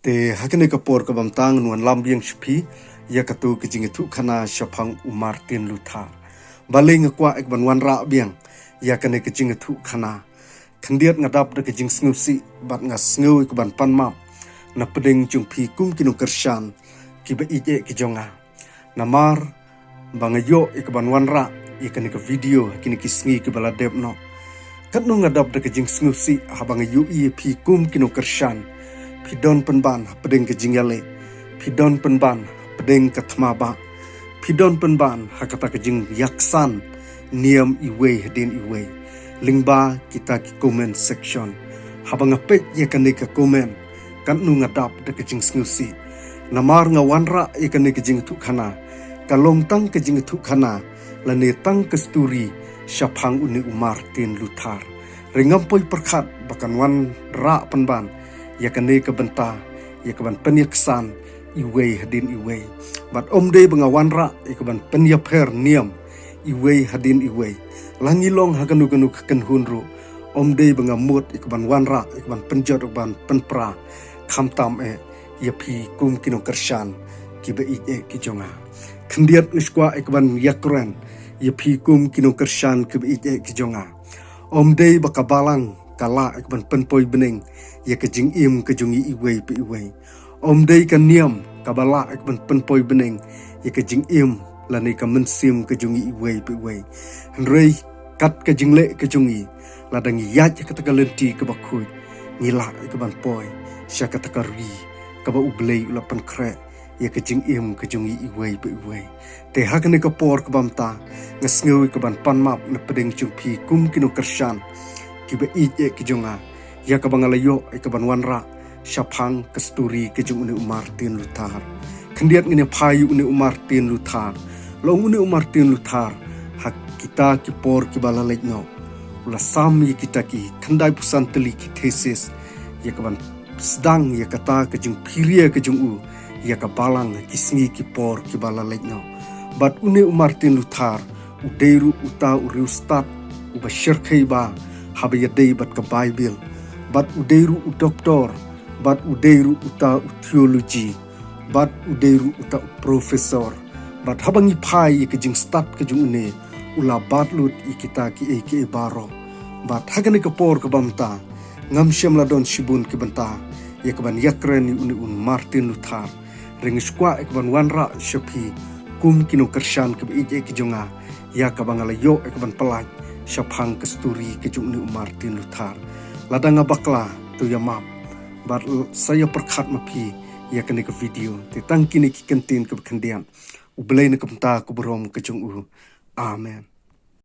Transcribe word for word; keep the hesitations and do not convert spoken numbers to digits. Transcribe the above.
Te ha kane ka por kaba mynta ngan wanlam biang sha phi ïa kato ka jingïathuhkhana shaphang u Martin Luther. Balei nga kwah ïa ka ban wanrah biang ïa kane ka jingïathuhkhana? Khyndiat nga dap da ka jingsngewsih bad nga sngew ïa ka ban pan map na pdeng jong phi kum ki nongkyrshan kiba ïeit eh ki jong nga. Namar ba nga ïoh ïa ka ban wanrah ïa kane ka video ha kine ki sngi kiba la dep noh. Katno nga dap da ka jingsngewsih haba nga ïohi ïa phi kum ki nongkyrshan. Phi don pynban ha pdeng ka jingïaleh. Phi don pynban ha pdeng ka thma bah. Phi don pynban ha kata ka jingïaksan niam iwei hadien iwei. Lyngba kita ki comment section. Haba nga peit ïa kane ka comment, katno nga dap da ka jingsngewsih. Namar nga wanrah ïa kane ka jingïathuhkhana, ka long tang ka jingïathuhkhana lane tang ka story shaphang une u Martin Luther. Hynrei ngam poi pyrkhat ba kan wanrah pynban ïa kane ka bynta ïa ka ban pynïaksan iwei hadien iwei. Bad ym dei ba nga wanrah ïa ka ban pynïapher niam iwei hadien iwei. La ngi long ha kano kano ka kynhun ruh, ym dei ba nga mut ïa ka ban wanrah, ïa ka ban pynjot, ïa ka ban pynpra, khamtam eh ïa phi kum ki nongkyrshan kiba ïeit eh ki jong nga. Khyndiat nga sngewkwah ïa ka ban ïakren ïa phi kum ki nongkyrshan kiba ïeit eh ki jong nga. Ym dei ba ka balang ka lah ïa ka ban pynpoi bneng ïa ka jingim ka jong ngi iwei pa iwei. Ym dei ka niam kaba lah ïa ka ban pynpoi bneng ïa ka jingim lane ka mynsiem ka jong ngi iwei pa iwei. Hynrei kat ka jingleh ka jong ngi, lada ngi ïaid ïa kata ka lynti kaba khuid, ngi lah ïa ka ban poi sha kata ka ri kaba U Blei u la pynkhreh ïa ka jingim ka jong ngi iwei pa iwei. Te ha kane ka por kaba mynta, nga sngew ïa ka ban pan map na pdeng jong phi kum ki nongkyrshan kiba ïeit eh ki jong nga ïa kaba nga la ïoh ïa ka ban wanrah shaphang ka story ka jong une u Martin Luther. Khyndiat ngin ïa phai ïa une u Martin Luther. Long une u Martin Luther ha kita ki por kiba la leit noh, u la sam ïa kita ki khyndai phew san tylli ki thesis ïa ka ban sdang ïa kata ka jingphiria ka jong u ïa ka balang ha ki sngi ki por kiba la leit noh. Bad une u Martin Luther u dei ruh uta u riewstad uba shyrkhei bha haba ïadei bad ka Baibl. Bad u dei ruh u doktor, bad u dei ruh uta u theology, bad u dei ruh uta u professor. Bad haba ngi phai ïa ka jingstad ka jong une, u la bat lut ïa kita kiei kiei baroh. Bad ha kane ka por kaba mynta, ngam shym la don shibun ki bynta ïa ka ban ïakren ïa une u Martin Luther. Hynrei nga sngewkwah ïa ka ban wanrah sha phi kum ki nongkyrshan kiba ïeit eh ki jong nga ïa kaba nga la ïoh ïa ka ban pyllait shaphang ka story ka jong une u Martin Luther. Lada nga bakla, to ïa map. Bad l-, sa ïa pyrkhat ma phi ïa kane ka video. Te tang kine ki kyntien kiba khyndiat. U Blei na ka bynta ka burom ka jong u. Amen.